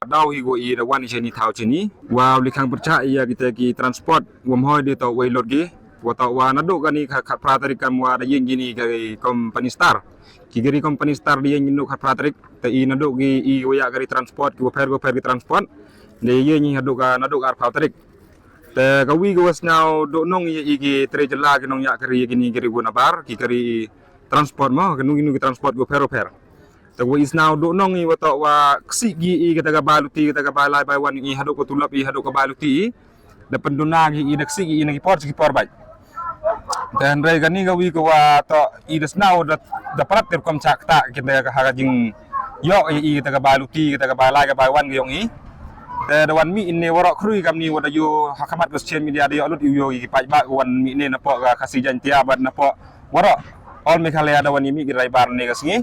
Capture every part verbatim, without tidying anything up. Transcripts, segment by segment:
Daw hi ko i da wan i shani thaw shani. Wa u likhang pyrchah ïa kita ki transport. Wa mhoi de to wei lot gi. Wa to wa naduk kani kha khat phra tarik kam wa da yin gini ka company Star. Ki gari company Star da yin gini khat phra tarik. Te i naduk gi i wa ïa gari transport ki wa pher wa pher ki transport. Da yin ni haduk ka naduk ar phra tarik. Te ka wi ka wa sngaw duk nong i i ki tre jylla ki nong ïa kari i gini gari wa nabar ki kari transport mo ka nung i nung ki transport wa pher wa pher. Te wa i sngaw duk nong i wa to wa ksik gi i kata ka ba luti kata ka ba lai ba wan i haduk ka tulop i haduk ka ba luti i. Da pynduna gi i da ksik gi i na ki por ki por bai. Te hynrei kani ka wi ka wa to i da sngaw da da palat ter kom chak ta kata ka ha ka jing yo i i kata ka ba luti kata ka ba lai ka ba wan ka yong i. Te da wan mi ne warok khrui kam ni wa da yo ha kamat ka social media da yo lut i yo i ki paj ba wan mi ne na po ka Khasi Jaintia bad na po warok. All Meghalaya da wan i mi ki driver ne ka sngi.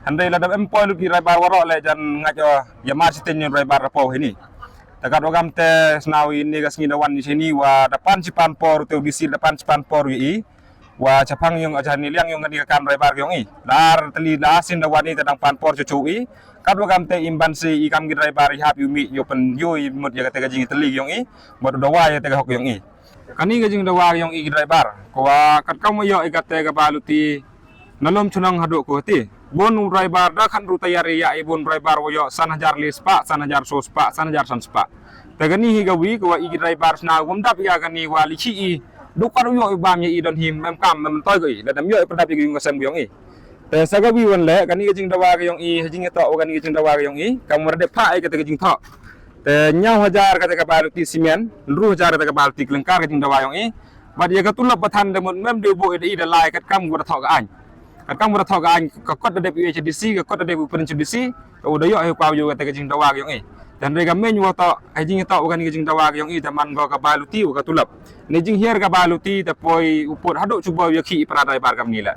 Hynrei la da em poi lut ki driver warok le jan ngaj o ya mar siten ni driver da po hini. Te kat wa kam te snaw i ni ka sngi da wan i sini wa da pan chi pan por te u D C da pan chi pan por i. Wa chapang yong aja ni liang yong ni ka kam driver yong i. Dar teli da sin da wan i te dang pan por chu chu i. Kat wa kam te im ban si i kam ki driver i hap yu mi yu pen yu i mut ya ka te ka jing teli yong i. Mut da wa ya te ka hok yong i. Kani ka jing da wa yong i ki driver. Ko wa kat kam wa yo i ka te ka ba luti. Na lum chunang haduk ko ti. Bun driver da khan ru tayar ya i bun driver wa yo san hajar li spah, san hajar so spah, san hajar san spah. Te kani hi ka wi ko wa i driver sna wam dap ya kani wa li chi i. Duk ka ru yo i bam ya i don him mem kam mem toy ko i. Da dam yo i padap i yung ka sem yong i. Te sa ka wi wan le kani ka jing da wa ka yong i, jing to wa kani ka jing da wa ka yong i. Kam wa de pha i ka te ka jing to. Te nyaw hajar ka te ka ba luti simen, ru hajar ka te ka ba luti klengkar ka jing da wa yong i. Bad ya ka tulop ba than da mut mem de bo i da lai kat kam wa da thok ka ain. Kat kam wa da thok ka ain ka kot da dep U H D C ka kot da dep u prin D C. Ka u da yo he kwa yo ka te ka jing da wa yong i. Dan re ka men wa to he jing to wa ka ni ka jing da wa yong i da man go ka ba luti wa ka tulop. Ni jing hiar ka ba luti da poi u pot haduk chuba ya ki i para dai bar kam ni la.